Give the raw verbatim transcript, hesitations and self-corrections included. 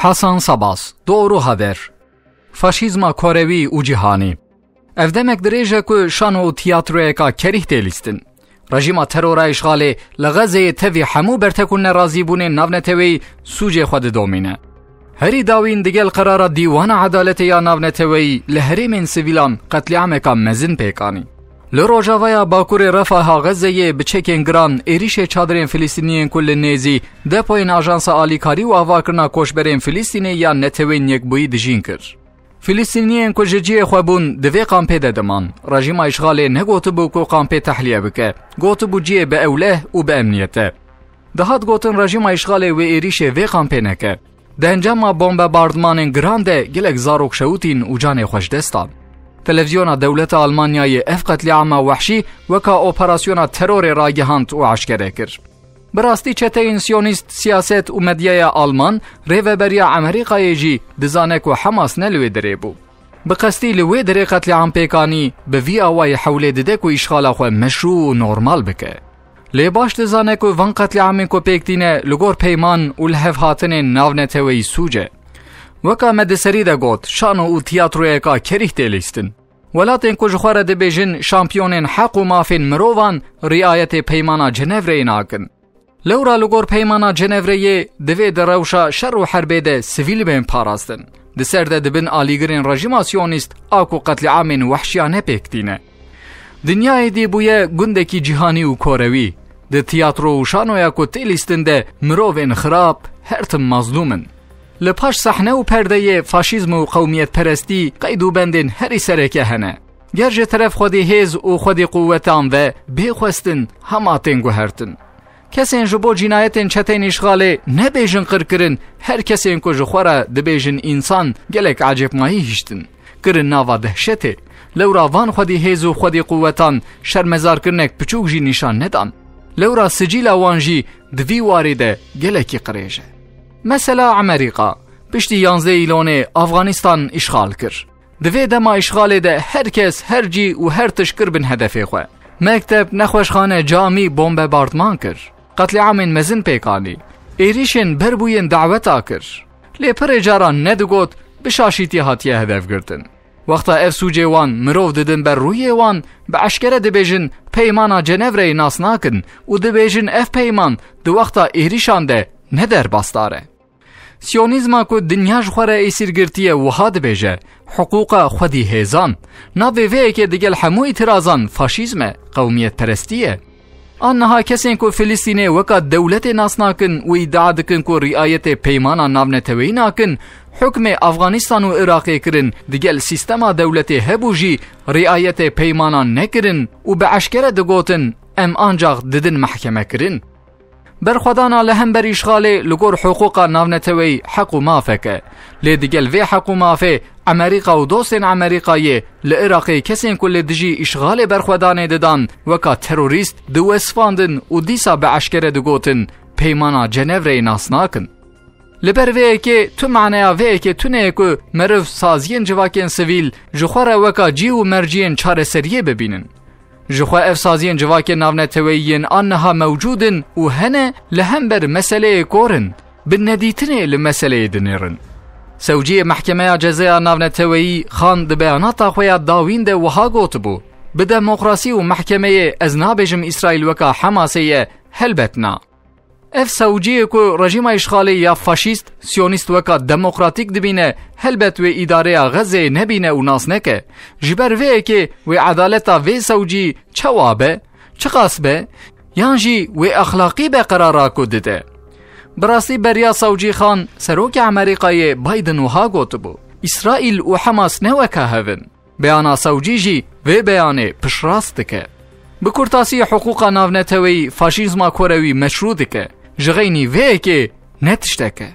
Hasan Sabas, Doğru Haber. Faşîzma korewî û cîhanî. Ev demek dirêj e ku şano û tiyatroyeka kerîh tê lîstin. Rejîma terora îşxalê li Xezeyê tevî hemû bertek û nerazîbûnên navneteweyî sûcê xwe didomîne. Herî dawîn digel qerara Dîwana Edaletê ya Navneteweyî li herêmên sivîlan qetlîameka mezin pêk anî. Li rojavaya Bakurê Refaha Xezeyê bi çekên giran êrîşê çadirên Filistîniyên ku li nêzî depoyên Ajansa Alîkarî û Avakirina Koçberên Filistînê ya Netewên Yekbûyî dijîn kir. Filistîniyên ku ji cihê xwe bûn di vê kampê de diman. Rejîma îşxalê negotibû ku kampê tehlîye bike. Gotibû cihê bi ewleh û bi emniyet e. Dihat gotin rejîma îşxalê wê êrîşê vê kampê neke. Di encama bombebardmanên giran de gelek zarok şewitîn û canê xwe ji dest dan. Televizyona dewleta Almanyayê ev qetlîama wehşî weka operasyona terorê ragihand û eşkere kir. Bi rastî çeteyên siyonîst, siyaset û medyaya Alman rêveberiya Amerîkayê jî dizane ku Hamas ne li wê dirê bû. Bi qestî li wê dirê qetlîam pêk anî, bi vî awayî hewlê dide ku îşxala xwe meşrû û normal bike. Lê baş dizane ku van qetlîamên ku pêk tîne li gor peyman û li hev hatinên navneteweyî sûc e. Weka me di serî de got, şano û tiyatroyeka kerîh tê lîstin. Welatên ku ji xwe re dibêjin şampiyonên heq û mafên mirovan, riayetê Peymana Cenevreyê nakin. Lewra li gor Peymana Cenevreyê divê di rewşa şer û herbê de sivîl bên parastin. Di ser de dibin alîgirên rejîma siyonîst a ku qetlîamên wehşiyane pêk tîne. Dinyayê dî bûye gundekî cîhanî û korewî. Di tiyatro û şanoya ku tê lîstin de mirovên xirab her tim mazlûm in. Li paş sehne û perdeyê faşîzm û qewmiyetperestî qeyd û bendên herî sereke hene. Ger ji teref xwedî hêz û xwedî quwetan ve bê xwestin hema tên guhertin. Kesên ji bo cînayetên çeteyên îşxalê nebêjin qirkirin, her kesên ku ji xwe re dibêjin însan gelek ecêbmayî hiştin. Kirin nava dehşetê. Lewra van xwedî hêz û xwedî quwetan şermezarkirinek piçûk jî nîşan nedan. Lewra sicîla wan jî di vî warî de gelekî qirêj e. Mesela Amerîka, piştî yanzdeh îlonê Afganistan îşxal kir. Di vê dema îşxalê de her kes, her cî û her tişt kir bin hedefê xwe. Mekteb, nexweşxane, camî bombebardman kir. Qetlîamên mezin pêk anî. Êrîşên ber bûyên daweta kir. Lê pirê caran nedigot, bi şaşîtî hatiye hedef girtin. Wexta ev sûcê wan mirov didin ber rûyê wan, bi eşkere dibêjin Peymana Cenevreyê nas nakin û dibêjin ev peyman di wexta êrîşan de ne derbasdar e. Siyonîzma ku dinya ji xwe re êsîr girtiye wiha dibêje, hiqûqa xwedî hêzan. Navê vê yekê digel hemû îtirazan faşîzm e, qewmiyetperestî ye. An niha kesên ku Filistînê weka dewletê nas nakin û îdia dikin ku riayetê peymana navneteweyî nakin, hukmê Afganistan û Iraqê kirin, digel sîstema dewletê hebû jî riayetê peymanan nekirin û bi eşkere digotin, em ancax didin mehkemekirin. Berxwedana li hember îşxalê li gor hiqûqa navneteweyî heq û mafek e. Lê digel vê heq û mafê Amerîka û dostên Amerîkayê li Iraqê kesên ku li dijî îşxalê berxwedanê didan weka terorîst diwesifandin û dîsa bi eşkere digotin Peymana Cenevreyê nas nakin. Li ber vê yekê tu maneya vê yekê tune ye ku meriv saziyên civakên sivîl ji xwe re weka cî û merciyên çareseriyê bibînin. Ji xwe ev saziyên civakên navneteweyî yên an niha mewcûd in û hene li hember meseleyê kor in, bi nedîtinê li meseleyê dinêrin. Sewciyê Mehkemeya Cezeya Navneteweyî Xan di beyanata xwe ya dawîn de wiha gotibû, bi demokrasî û mehkemeyê ez nabêjim Îsraîl weka Hemasê ye, helbet na. Ev sewciyê ku rejîma îşxalê ya faşîst, siyonîst weka demokratîk dibîne, helbet wê îdareya Xezeyê nebîne û nas neke. Ji ber vê yekê wê edaleta vê sewcî çawa be, çiqas be, yan jî wê exlaqî be qerara ku dide. Bi rastî beriya sewcî Xan, serokê Amerîkayê Biden wiha gotibû, Îsraîl û Hamas ne weka hev in. Beyana sewcî jî vê beyanê piştrast dike. Bi kurtasî hiqûqa navneteweyî faşîzma korewî meşrû dike. Ji xeynî vê yekê ne tiştek e.